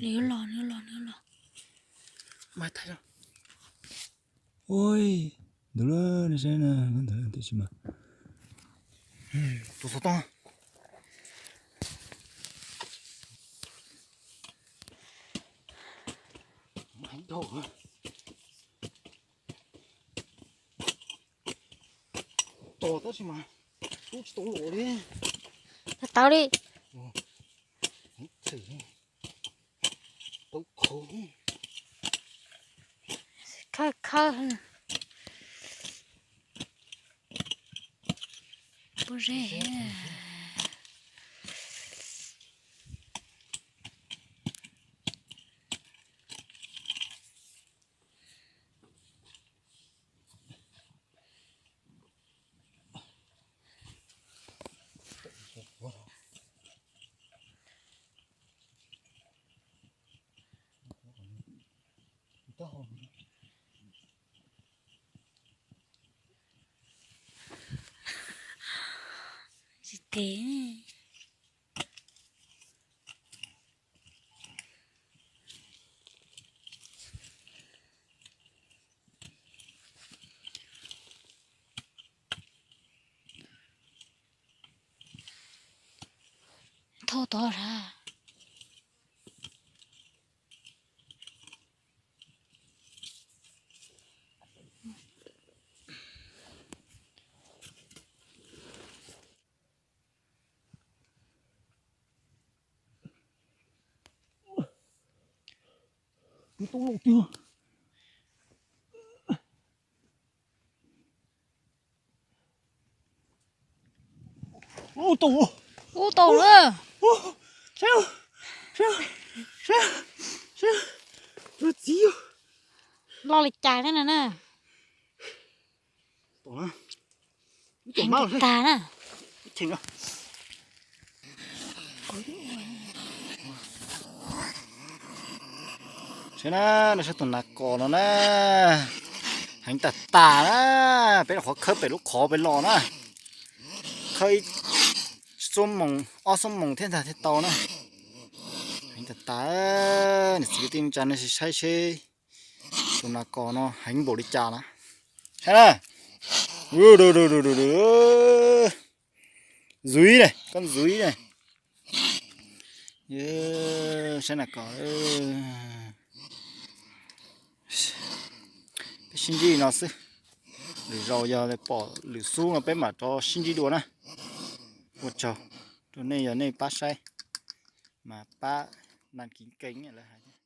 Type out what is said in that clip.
Nws yuav los, nws yuav los, nws yuav los. Ui, ntawd lawm, nej saib na, ntawd lawm tiam sis mas tus xov tooj. Tos tab sis mas tub tsis tau los li. Tau tau li. Tau khov. Khawb khawb. Pob zeb. Tsis tes. Thauj tod sas. Tub tub lauj tiag. Ub tau, ub tau lawm. Saib, saib, saib, saib, yuav txiv. Loj li cas thiab na na. Tag na. Saib na, no saib tus nas kos no na. Heev tag tag na. Peb rau qhov khawb pem lub qhov pem los na. Khawb ib xuab moos ob xuab moos thiab ntag thiaj tau na. Heev tag tag. Niam txiv kwv tij neej tsa nej sim saib seb tus nas kos no heev npaum li cas na. Saib na. Zuiv ne, koj zuiv ne. Saib nas kos. Peb sib ntsib no xwb. Lwm zaus yog pom lwm xub no peb mam rov sib ntsib dua na. Ua tsaug rau nej, yog nej pab saib mas pab đăng ký kênh lawv hais.